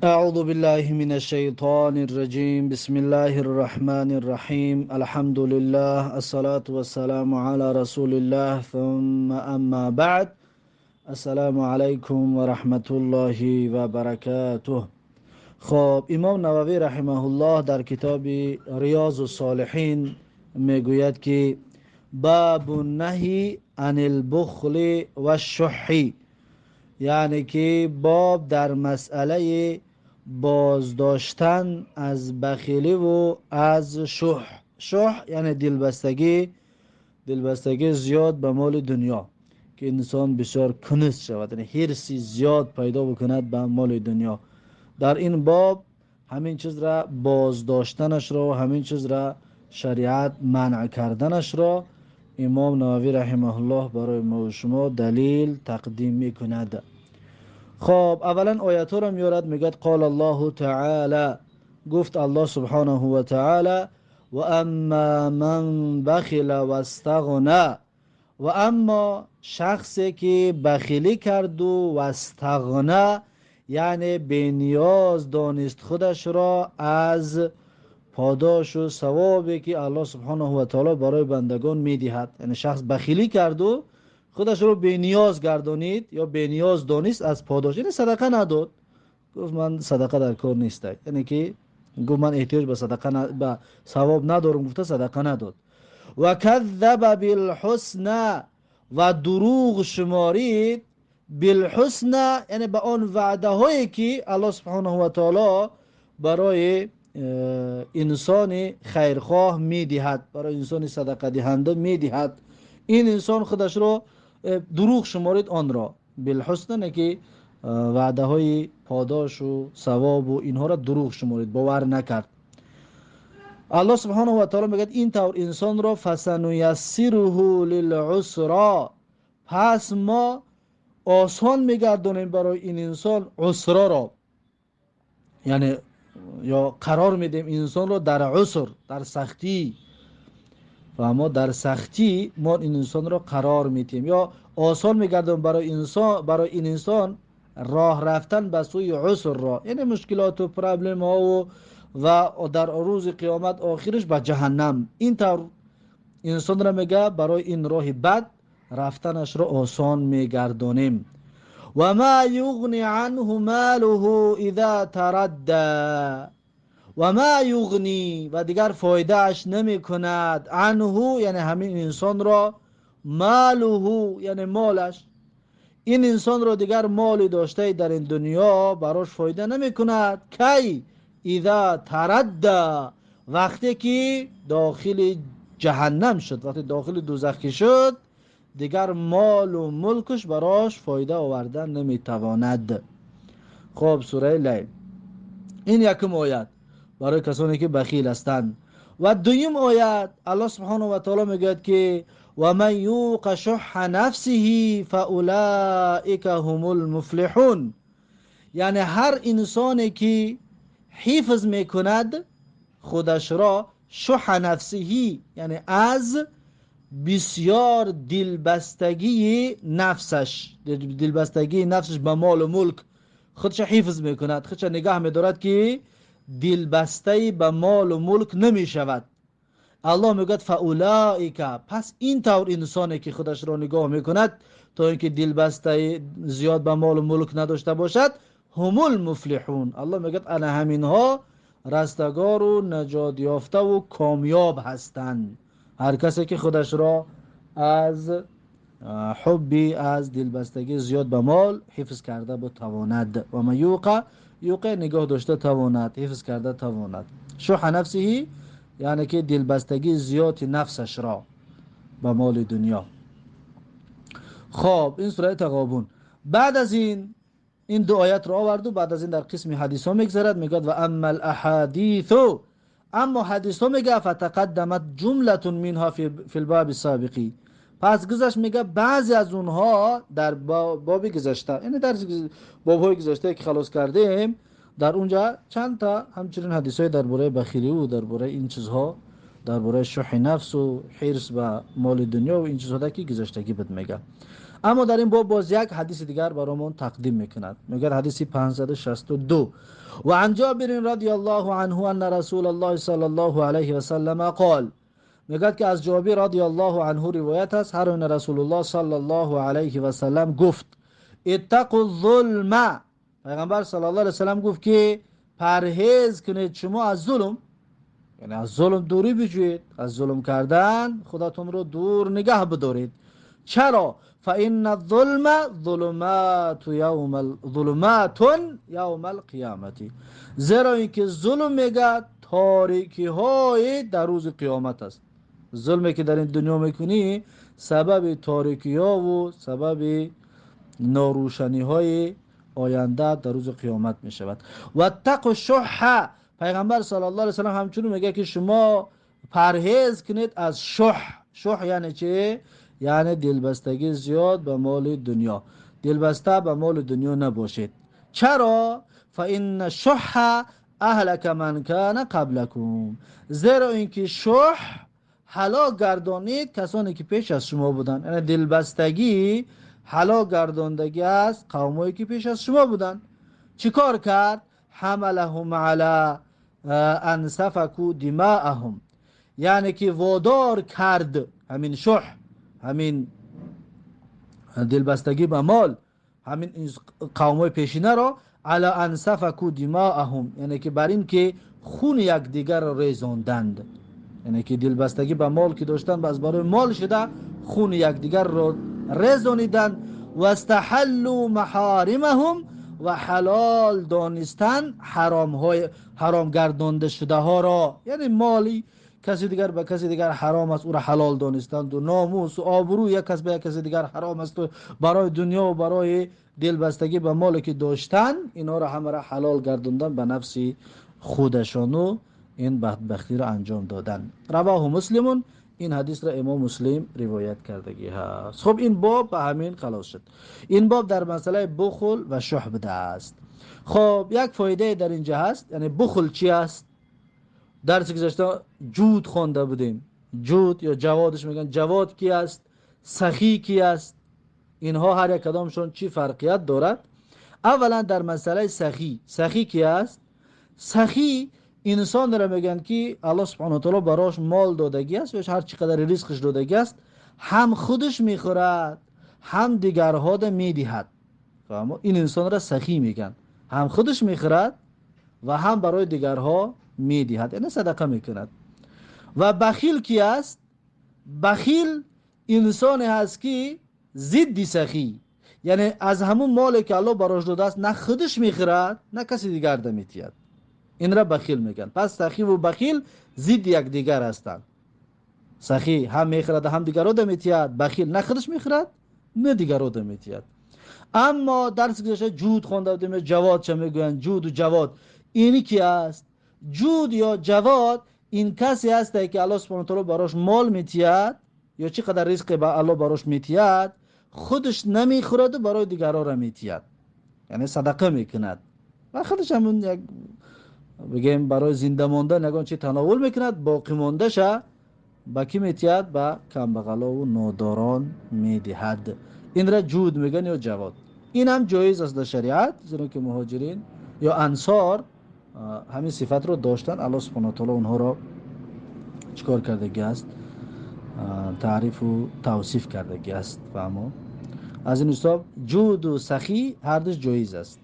أعوذ بالله من الشيطان الرجيم. بسم الله الرحمن الرحيم. الحمد لله، الصلاة والسلام على رسول الله، ثم أما بعد. السلام علیکم و رحمت الله و برکاته. خب، امام نووی رحمه الله در کتاب ریاض الصالحین میگوید که باب النهی عن البخل والشح، یعنی که باب در مسئله بازداشتن از بخیلی و از شح. شح یعنی دلبستگی، دلبستگی زیاد به مال دنیا، که انسان بسیار کنس شود، یعنی حرصی زیاد پیدا بکند به مال دنیا. در این باب همین چیز را بازداشتنش را و همین چیز را شریعت منع کردنش را امام نووی رحمه الله برای ما و شما دلیل تقدیم میکند. خب، اولا آیت را میارد، میگد قال الله تعالی، گفت الله سبحانه و تعالی: و اما من بخل و استغنا. و اما شخصی که بخیلی کرد و استغنا، یعنی بینیاز دانست خودش را از پاداش و ثوابی که الله سبحانه و تعالی برای بندگان میدهد. یعنی شخص بخیلی کرد و خودش رو بینیاز گردانید یا بینیاز دانست از پاداش، یعنی صدقه نداد، گفت من صدقه در کار نیست، یعنی که گفت من احتیاج به صدقه به ثواب ندارم، گفته صدقه نداد. و کذب بالحسنى، و دروغ شمارید، بالحسنى یعنی به آن وعده هایی که الله سبحانه و تعالی برای انسان خیرخواه میدهد، برای انسان صدقه دهنده میدهد. این انسان خودش رو دروغ شمارید آن را. بالحسنى که وعده های پاداش و ثواب و اینها را دروغ شمارید، باور نکرد. الله سبحانه و تعالی میگه این طور انسان را فسنیسره للعسرا، پس ما آسان میگردانیم برای این انسان عسرا را، یعنی یا قرار میدیم انسان را در عسر، در سختی. و ما در سختی ما این انسان را قرار میدیم یا آسان میگردیم برای انسان، برای این انسان راه رفتن به سوی عسر را، یعنی مشکلات و پرابلم ها و در روز قیامت آخرش به جهنم. این طور انسان را میگه برای این راه بد رفتنش را آسان میگردانیم. و ما یغنی عنه ماله اذا تردى. و ما یغنی، و دیگر فایده اش نمی کند، عنه یعنی همین انسان را، ماله یعنی مالش، این انسان را دیگر مالی داشته در این دنیا براش فایده نمی کند. کی؟ اذا تردى، وقتی که داخل جهنم شد، وقتی داخل دوزخ شد، دیگر مال و ملکش براش فایده آوردن نمیتواند. خب، سوره لیل. این یکم آیت برای کسانی که بخیل هستند. و دویم آیت الله سبحانه و تعالی میگوید که و من یوق شح نفسه فاولئک هم المفلحون، یعنی هر انسانی که حفظ میکند خودش را، شح نفسه یعنی از بسیار دلبستگی نفسش، دلبستگی نفسش به مال و ملک، خودش حفظ میکند، خودش نگاه میدارد که دلبسته به مال و ملک نمی شود. الله میگوید فاولئک، پس این طور انسانی که خودش را نگاه میکند تا اینکه دلبسته زیاد به مال و ملک نداشته باشد، هم المفلحون. الله میگوید انا همینها رستگار و نجات یافته و کامیاب هستند. هر کسی که خودش را از حبی، از دلبستگی زیاد به مال حفظ کرده بتواند. و من یوق، یوق نگاه داشته تواند، حفظ کرده تواند. شح نفسه یعنی که دلبستگی زیاد نفسش را به مال دنیا. خب، این سوره تغابن. بعد از این دو آیت را آورد و بعد از این در قسم حدیث ها میگذرد. میگوید و اما الاحادیث، اما حدیث ها میگه فتقدمت جمله منها فی الباب السابقی، پس گذشت، میگه بعضی از اونها در باب گذشته، یعنی در بابهای گذشته که خلاص کردیم، در اونجا چند تا همچنین حدیث های درباره بخیلی و درباره این چیزها، درباره شح نفس و حرص به مال دنیا و این چیزها که گذشتگی بود میگه. اما در این باب باز یک حدیث دیگر برامون تقدیم میکند. میگه حدیث 562: و عن جابر رضی الله عنه ان رسول الله صلی الله علیه و سلم قال. میگه که از جابر رضی الله عنه روایت است، هر رسول الله صلی الله علیه و سلم گفت: اتقوا الظلم. پیغمبر صلی الله علیه و سلم گفت که پرهیز کنید شما از ظلم، یعنی از ظلم دوری بجویید، از ظلم کردن خودتون رو دور نگه بدارید. چرا؟ فإن الظلم ظلمات یوم القیامت. زیرا اینکه ظلم میگه تاریکی های در روز قیامت است. ظلمی که در این دنیا میکنی سبب تاریکی ها و سبب ناروشنی های آینده در روز قیامت میشود. و اتقوا الشح. پیغمبر صلی الله علیه و سلم همچنین میگه که شما پرهیز کنید از شح. شح یعنی چه؟ یعنی دلبستگی زیاد به مال دنیا. دلبسته به مال دنیا نباشید. چرا؟ فإن الشح اهلك من كان قبلكم. زیرا اینکه شح هلاک گردانید کسانی که پیش از شما بودند. یعنی دلبستگی هلاک گرداندگی است قومایی که پیش از شما بودند. چیکار کرد؟ حملهم علی ان سفکوا دماءهم. یعنی که وادار کرد همین شح، همین دلبستگی به مال، همین قومای پیشینه را، علی ان سفکوا دماءهم، یعنی که بر این که خون یکدیگر را ریزاندند. یعنی که دلبستگی به مال که داشتند از برای مال شده خون یکدیگر را ریزانیدند. و استحلوا محارمهم، و حلال دانستن حرام حرام گردانده شده ها را، یعنی مالی کسی دیگر به کسی دیگر حرام است او را حلال دانستند، و ناموس و آبرو یک کس به یک کسی دیگر حرام است و برای دنیا و برای دلبستگی به مالی که داشتن اینا را همه را حلال گرداندن به نفس خودشان و این بدبختی را انجام دادن. رواه مسلمون. این حدیث را امام مسلم روایت کردگی هست. خب این باب به همین خلاص شد. این باب در مسئله بخل و شح بوده است. خب یک فایده در اینجا هست، یعنی بخل چی است؟ درس گذشته جود خوانده بودیم. جود یا جوادش میگن. جواد کی است؟ سخی کی است؟ اینها هر یک کدامشون چی فرقیت دارد؟ اولا در مسئله سخی، سخی کی است؟ سخی انسان را میگن که الله سبحانه و تعالی براش مال دادگی است یا هر چقدر رزقش دادگی است، هم خودش میخورد هم دیگرها را میدهد. فهمو؟ این انسان را سخی میگن. هم خودش میخورد و هم برای دیگرها میدهد، یعنی صدقه میکند. و بخیل کی است؟ بخیل انسان هست که ضد سخی، یعنی از همون مالی که الله براش داده است نه خودش میخورد نه کسی دیگر را میدهد. این را بخیل میگن. پس سخی و بخیل ضد یکدیگر هستند. سخی هم میخورد هم دیگران را میدهد، بخیل نه خودش میخورد نه دیگران را میدهد. اما درس گذشته جود خوانده بودیم، جواد چه میگویند؟ جود و جواد اینی کی است؟ جود یا جواد این کسی است که الله سبحانه و تعالی براش مال میدهد یا چقدر رزق به الله براش میدهد، خودش نمیخورد و برای دیگران را میدهد، یعنی صدقه میکند و خودش همون یک بگیم برای زنده ماندن یگان چی تناول میکند، باقی مانده شه به کی میدهد؟ به کمبغلا و ناداران میدهد. این را جود میگن یا جواد. این هم جایز است در شریعت، زیرا که مهاجرین یا انصار همین صفت رو داشتن. الله سبحانه و تعالی اونها را چیکار کردگی است؟ تعریف و توصیف کردگی است. فهمو؟ از این حساب جود و سخی هر دوش جایز است،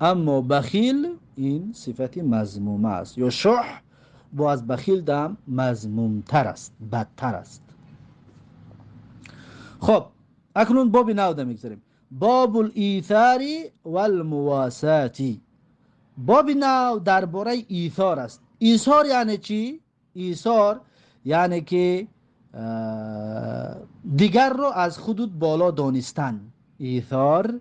اما بخیل این صفت مذمومه است، یا شح با از بخیل دم مذمومتر است، بدتر است. خب اکنون باب نو میگذاریم، باب الایثار والمواسات. باب نو درباره ایثار است. ایثار یعنی چی؟ ایثار یعنی که دیگر را از خودت بالا دانستن. ایثار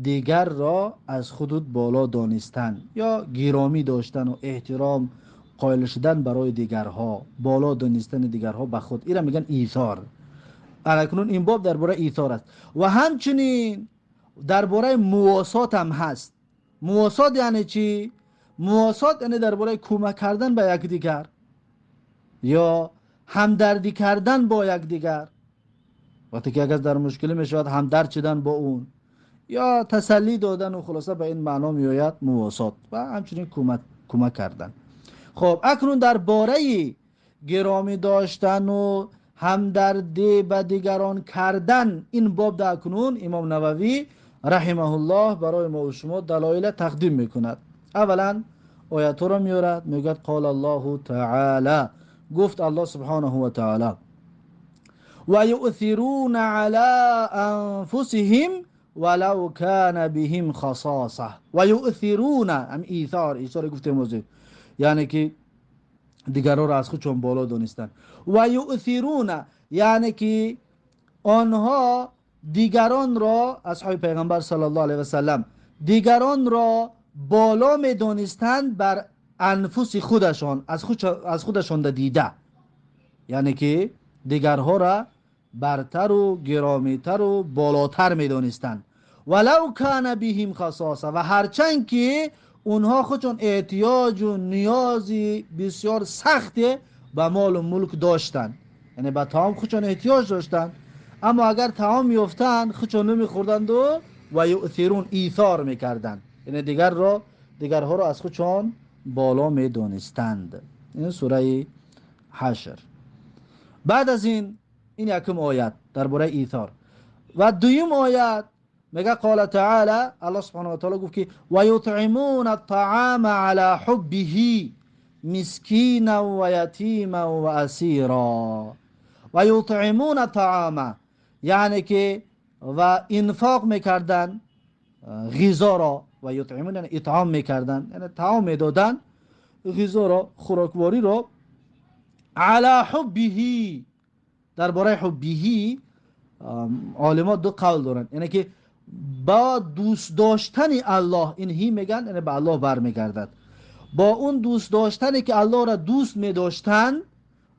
دیگر را از خودت بالا دانستن یا گرامی داشتن و احترام قائل شدن برای دیگرها، بالا دانستن دیگرها به خود، این را میگن ایثار. اکنون این باب درباره ایثار است و همچنین درباره مواسات هم هست. مواسات یعنی چی؟ مواسات یعنی درباره کمک کردن به یکدیگر یا همدردی کردن با یکدیگر. وقتی که اگر در مشکلی میشود همدرد شدن با اون یا تسلی دادن و خلاصه به این معنا میآید مواسات و همچنین کمک کردن. خب اکنون درباره گرامی داشتن و همدردی به دیگران کردن این باب در اکنون امام نووی رحمه الله برای ما و شما دلایل تقدیم میکند. اولا آیت را میارد، میگوید قال الله تعالی، گفت الله سبحانه و تعالی و یؤثرون علی انفسهم ولو کان بهم خصاصه. و یؤثرون هم ایثار، ایثار گفتیم موضوع یعنی که دیگران را از خودشون بالا دانستن. و یؤثرون یعنی که آنها دیگران را، اصحاب پیغمبر صلی الله علیه و سلم دیگران را بالا می دانستند بر انفس خودشان، از خودشان دیده، یعنی که دیگرها را برتر و گرامیتر و بالاتر می دانستند. ولو کان بهم خصاصه، و هرچند که اونها خودشون احتیاج و نیازی بسیار سخت به مال و ملک داشتند، یعنی به طعام خودشون احتیاج داشتند، اما اگر طعام میافتند خودشون نمیخوردند و یؤثرون ایثار میکردند، یعنی دیگرها را از خودشون بالا میدانستند. این سوره حشر. بعد از این یکم آیت درباره ایثار. و دویم آیت میگه قال تعالی، الله سبحانه و تعالی گفت که و یطعمون الطعام علی حبه مسکینا و یتیما و اسیرا. و یطعمون الطعام یعنی که و انفاق میکردن غذا را، و یطعمون یعنی اطعام میکردن، یعنی طعام میدادن غذا را، خوراکواری را، علی حبه. درباره حبه عالما دو قول دارن، یعنی که با دوست داشتن الله، این هی میگن یعنی به الله برمیگردد، با اون دوست داشتنی که الله را دوست میداشتن،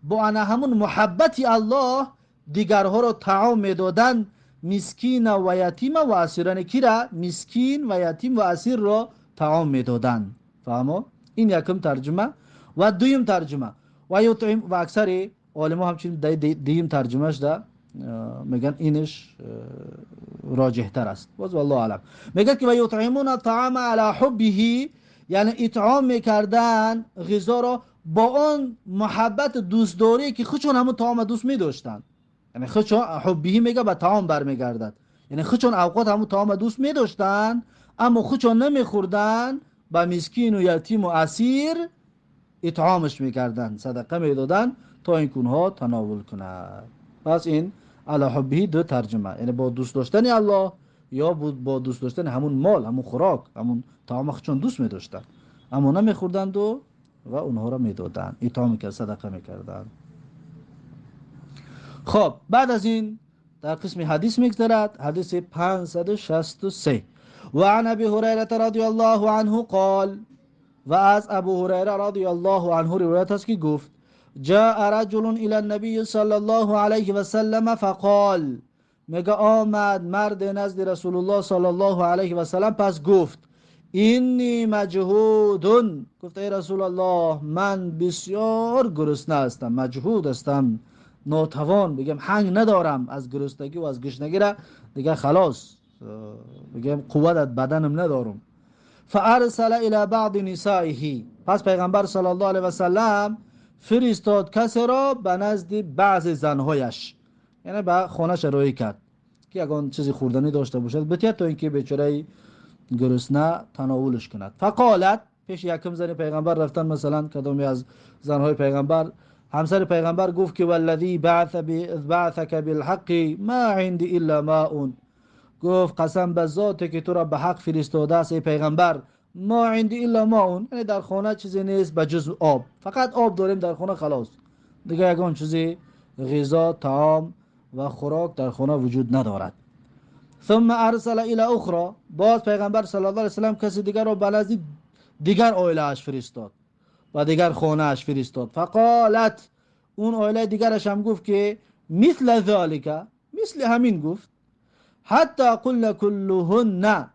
با انا همون محبت الله دیگرها را طعام میدادن، مسکین و یتیم و اسیران، کی را؟ مسکین و یتیم و اسیر را طعام میدادن. فهمو؟ این یکم ترجمه. و دویم ترجمه و یطعم، و اکثر عالما همچنین دویم ترجمهش ده میگن اینش راجح تر است، باز والله اعلم. میگه که و یطعمون الطعام علی حبه، یعنی اطعام میکردن غذا را با آن محبت دوستداری که خودشون همون طعام دوست میداشتن، یعنی خودشون حبه میگه به طعام برمیگردد، یعنی خودشون اوقات همون طعام دوست میداشتن اما خودشون نمیخوردن، به مسکین و یتیم و اسیر اطعامش میکردن، صدقه میدادن تا این اونها تناول کنند. پس این علی حبه دو ترجمه، یعنی با دوست داشتن الله یا با دوست داشتن همون مال، همون خوراک، همون طعام خودشون دوست میداشتن اما نمیخوردند و اونها را میدادن، اطعام میکردن، صدقه میکردن. خب بعد از این در قسم حدیث میگذرد، حدیث 563. و عن ابی هریره رضی الله عنه قال، و از ابو هریره رضی الله عنه روایت است که گفت جاء رجل الى النبي صلی الله علیه و سلم فقال، میگه آمد مرد نزد رسول الله صلی الله علیه و سلم، پس گفت اینی مجهود، گفت ای رسول الله من بسیار گرسنه هستم، مجهود هستم، ناتوان، بگم هنگ ندارم از گرسنگی و از گشنگی را دیگه خلاص، بگم قوت از بدنم ندارم. فارسل الى بعض نسائه، پس پیغمبر صلی الله علیه و سلم فرستاد کسی را به نزد بعض زنهایش، یعنی به خانه‌اش روی کرد که اگر چیزی خوردنی داشته باشد بتید تا اینکه بیچاره گرسنه تناولش کند. فقالت، پیش یکم زن پیغمبر رفتن، مثلا کدامی از زنهای پیغمبر، همسر پیغمبر گفت که والذی بعثک بالحق ما عندی الا ماء، گفت قسم به ذاتی که تو را به حق فرستاده است ای پیغمبر، ما عندی الا ماء، یعنی در خانه چیزی نیست به جز آب، فقط آب داریم در خانه، خلاص دیگه یگان چیزی غذا، طعام و خوراک در خانه وجود ندارد. ثم ارسل الى اخرى، باز پیغمبر صلی الله علیه و سلم کسی دیگر را به نزد دیگر عائله اش فرستاد و دیگر خانه اش فرستاد. فقالت، اون عائله دیگرش هم گفت که مثل ذالک، مثل همین گفت، حتی قلنا كلهن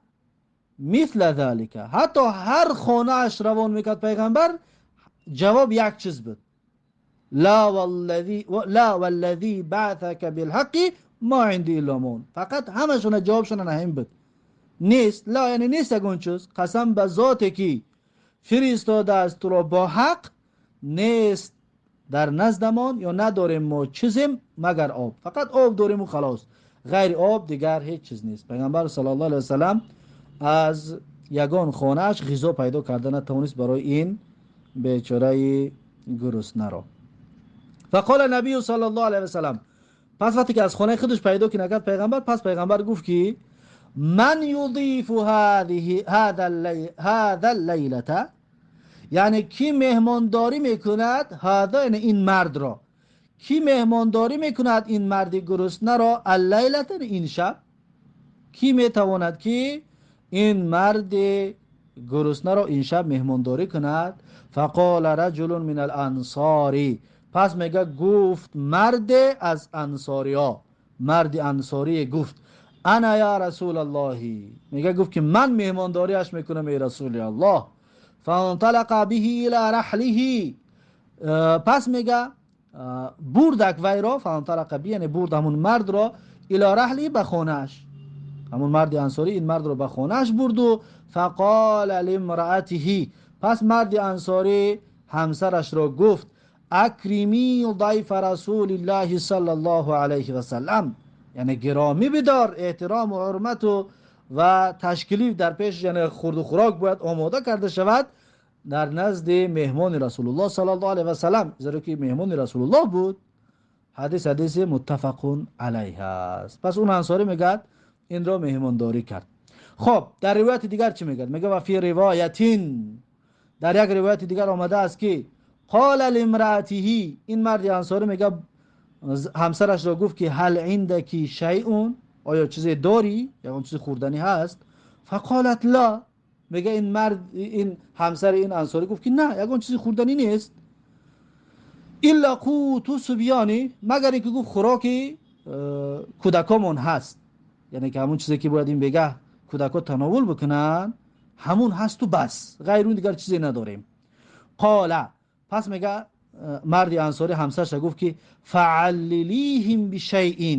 مثل ذالک، حتی هر خانه اش روان میکرد پیغمبر جواب یک چیز بود، لا والذی بعثک بالحق ما عندي إلا ماء. فقط همشون جوابشون همین بود، نیست، لا یعنی نیست یگان چیز، قسم به ذاتی که فرستاده است تو را با حق، نیست در نزدمان یا نداریم ما چیزیم مگر آب، فقط آب داریم و خلاص، غیر آب دیگر هیچ چیز نیست. پیغمبر صلی الله علیه وسلم از یگان خانه‌اش غذا پیدا کرده نتوانست برای این بیچاره گرسنه را. فقال نبی صلی الله علیه وسلم، پس وقتی که از خانه خودش پیدا که نکرد پیغمبر، پس پیغمبر گفت که من یضیف هذا اللیلة، یعنی کی مهمانداری میکند، هذا یعنی این مرد را، کی مهمانداری میکند این مرد گرسنه را، اللیلة یعنی این شب، کی میتواند که این مرد گرسنه را این شب مهمانداری کند؟ فقال رجل من الانصار، پس میگه گفت مرد از انصاریا، مرد انصاری گفت انا یا رسول الله، میگه گفت که من مهمانداریش میکنم ای رسول الله. فانطلق به الى رحله، پس میگه بردک وی را، فانطلق به یعنی برد همون مرد را، الى رحله به خانه‌اش، همون مرد انصاری این مرد را به خانه‌اش برد. و فقال لامرأته، پس مرد انصاری همسرش را گفت اکرمی ضیف رسول الله صلی الله علیه و سلم، یعنی گرامی بدار، احترام و حرمت و تشکلیف در پیش، یعنی خورد و خوراک باید آماده کرده شود در نزد مهمان رسول الله صلی الله علیه و سلم، زیرا که مهمان رسول الله بود. حدیث حدیث متفق علیه است. پس اون انصاری میگه این را مهمانداری کرد. خب در روایت دیگر چی میگه؟ میگه و فی روایتین، در یک روایت دیگر آمده است که قال لامرأته، این مرد انصاری میگه همسرش را گفت که هل عندک شیء، آیا چیزی داری، یا چیزی خوردنی هست؟ فقالت لا، میگه این مرد، این همسر این انصاری گفت که نه، یگان چیزی خوردنی نیست، الا قوت صبیانی، مگر اینکه گفت خوراک کودکامون هست، یعنی که همون چیزی که باید این بگه کودکا تناول بکنن همون هست و بس، غیر اون دیگر چیزی نداریم. قال، پس میگه مرد انصاری همسرش گفت که فعللیهم بشیء،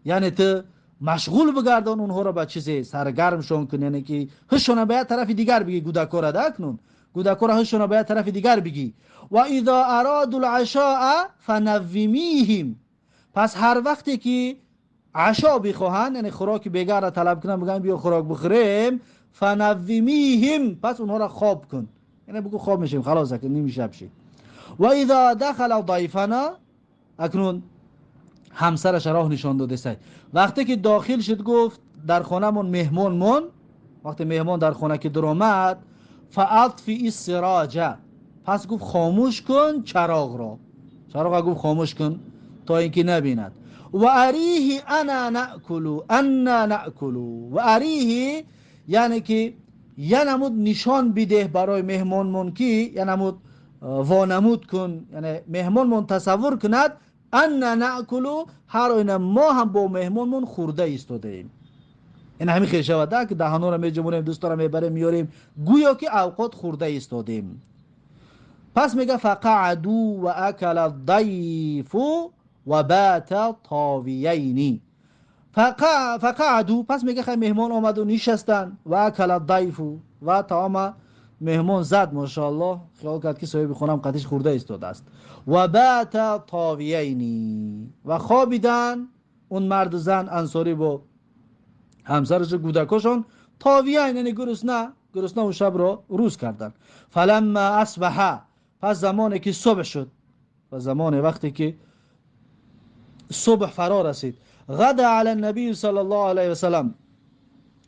یعنی تو مشغول بگردان اونها را به چیزی، سرگرمشون کن، یعنی که هشون به طرف دیگر بگی، کودکا را دکنون کودکا را هشون به طرف دیگر بگی. و اذا ارادوا العشاء فنومیهم، پس هر وقتی که عشا بخواهند، یعنی خوراک بیگر را طلب کنن، بگن بیا خوراک بخوریم، فنومیهم، پس اونها را خواب کن، یعنی بگو خواب میشیم خلاص که نیم شب شد. و اذا دخل ضیفنا، اکنون همسرش راه نشان داده سید، وقتی که داخل شد گفت در خانه‌مون مهمان مون، وقتی مهمان در خانه که در آمد، فاطفئ السراج، پس گفت خاموش کن چراغ را، چراغ گفت خاموش کن تا اینکه نبیند. و اریه انا ناکل، انا ناکل، و اریه یعنی که یه نمود نشان بده برای مهمانمون که یه نمود وانمود کن، یعنی مهمانمون تصور کند ان ناکل، هر آینه ما هم با مهمانمون خورده ایستاده ایم. این همین خیلی شود که دهانا رو میجمونیم، دوستا رو میبریم میاریم، گویا که اوقات خورده ایستادیم. پس میگه فقعدوا و اکل الضیف و بات طاویین. فقعدوا، پس میگه خیلی مهمان آمد و نشستن، و اکل الضیف، و طعام مهمان زد، ماشاءالله خیال کرد که صاحب خونم قطیش خورده ایستاده است. و بات طاویین، و خوابیدن اون مرد و زن انصاری با همسرش و کودکاشون، طاویین یعنی گرسنه، گرسنه اون شب رو روز کردن. فلما اصبح، پس زمانی که صبح شد، و زمان وقتی که صبح فرا رسید، غدا علی النبی صلی الله علیه و سلم،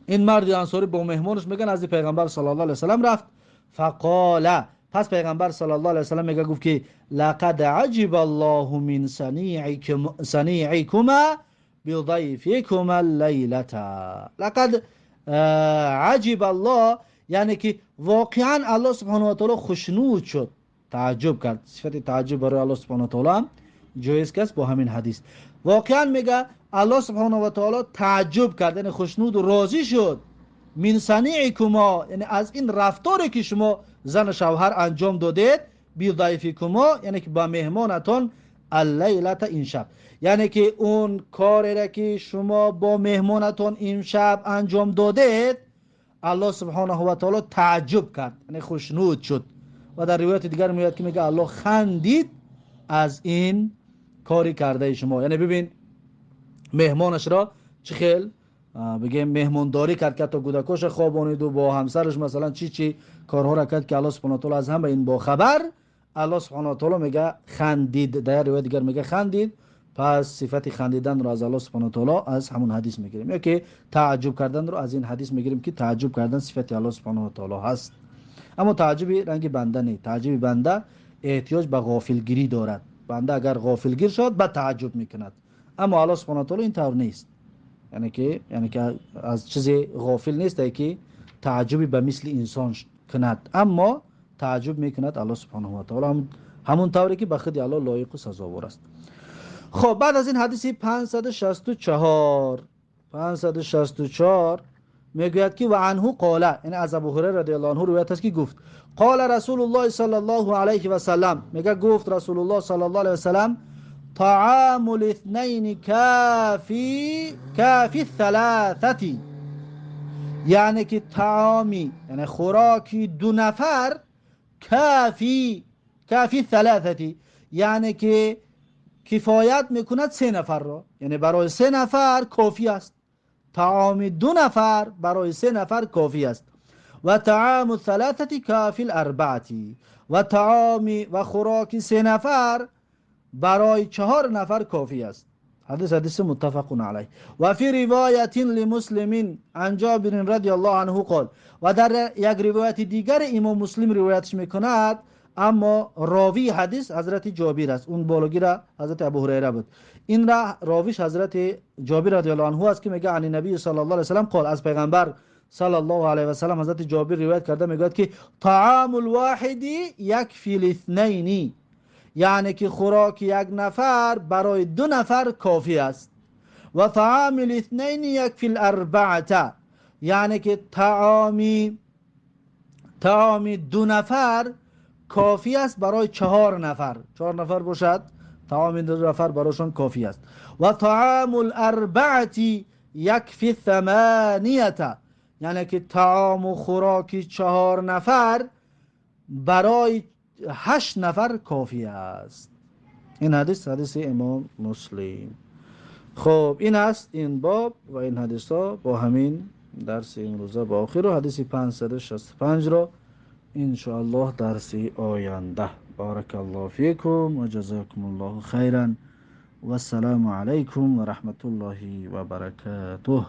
این مرد انصاری با مهمانش میگن از پیغمبر صلی الله علیه و سلم رفت. فقال، پس پیغمبر صلی الله علیه و سلم میگه گفت که لقد عجب الله من صنیعکما بضیفکما اللیلة. لقد عجب الله یعنی که واقعا الله سبحانه و تعالی خوشنود شد، تعجب کرد. صفت تعجب برای الله سبحانه و تعالی جایز است با همین حدیث. واقعا میگه الله سبحانه و تعالی تعجب کرد، یعنی خوشنود و راضی شد، من صنیعکما، یعنی از این رفتاری که شما زن و شوهر انجام دادید، بضیفکما یعنی که با مهمانتان، اللیلة این شب، یعنی که اون کاری را که شما با مهمانتون این شب انجام دادید الله سبحانه و تعالی تعجب کرد، یعنی خوشنود شد. و در روایت دیگر میاد که میگه الله خندید از این کاری کرده شما. یعنی ببین مهمانش را چه خیل بگیم مهمانداری کرد که تا کودکاش خوابانید و با همسرش مثلا چی چی کارها را کرد که الله سبحانه و تعالی از همه این با خبر. الله سبحانه و تعالی میگه خندید، در روایت دیگر میگه خندید. پس صفت خندیدن را از الله سبحانه و تعالی از همون حدیث میگیریم، یا که تعجب کردن را از این حدیث میگیریم که تعجب کردن صفت الله سبحانه و تعالی هست. اما تعجب رنگ بنده نه، تعجب بنده احتیاج به غافلگیری دارد. بنده اگر غافلگیر شد به تعجب میکند، اما الله سبحانه و تعالی این طور نیست، یعنی که از چیزی غافل نیست که تعجبی به مثل انسان کند، اما تعجب میکند الله سبحانه و تعالی همون طوری که به خود الله لایق و سزاوار است. خب بعد از این حدیث 564 میگوید که و عنه قال، یعنی از ابو هریره رضی الله عنه روایت است که گفت قال رسول الله صلی الله علیه و سلم، میگه گفت رسول الله صلی الله علیه و سلم طعام الاثنین کافی الثلاثه، یعنی که طعامی یعنی خوراکی دو نفر کافی الثلاثه، یعنی که کفایت میکند سه نفر را، یعنی برای سه نفر کافی است. طعام دو نفر برای سه نفر کافی است. و طعام الثلاثه کافی الاربعه، و طعام و خوراک سه نفر برای چهار نفر کافی است. حدیث متفق علیه. و فی روایت لمسلم عن جابر رضی الله عنه قال، و در یک روایت دیگر امام مسلم روایتش میکند، اما راوی حدیث حضرت جابر است، اون بالغی را حضرت ابو هریره بود، این را راویش حضرت جابر رضی الله عنه است که میگه عن نبی صلی الله علیه و سلم قال، از پیغمبر صلی الله علیه و سلم حضرت جابر روایت کرده میگوید که طعام الواحد یکفی الاثنین، یعنی که خوراک یک نفر برای دو نفر کافی است. و طعام الاثنین یکفی الاربعه، یعنی که طعام دو نفر کافی است برای چهار نفر، چهار نفر باشد طعام دو نفر برایشان کافی است. و طعام الاربعه یکفی الثمانیه، یعنی که طعام و خوراک چهار نفر برای هشت نفر کافی است. این حدیث حدیث امام مسلم. خب این است این باب و این حدیث ها. با همین درس امروزه با آخر و حدیث 565 را انشاءالله درس آینده. بارک الله فیکم و جزاکم الله خیرا و السلام علیکم و رحمت الله و برکاته.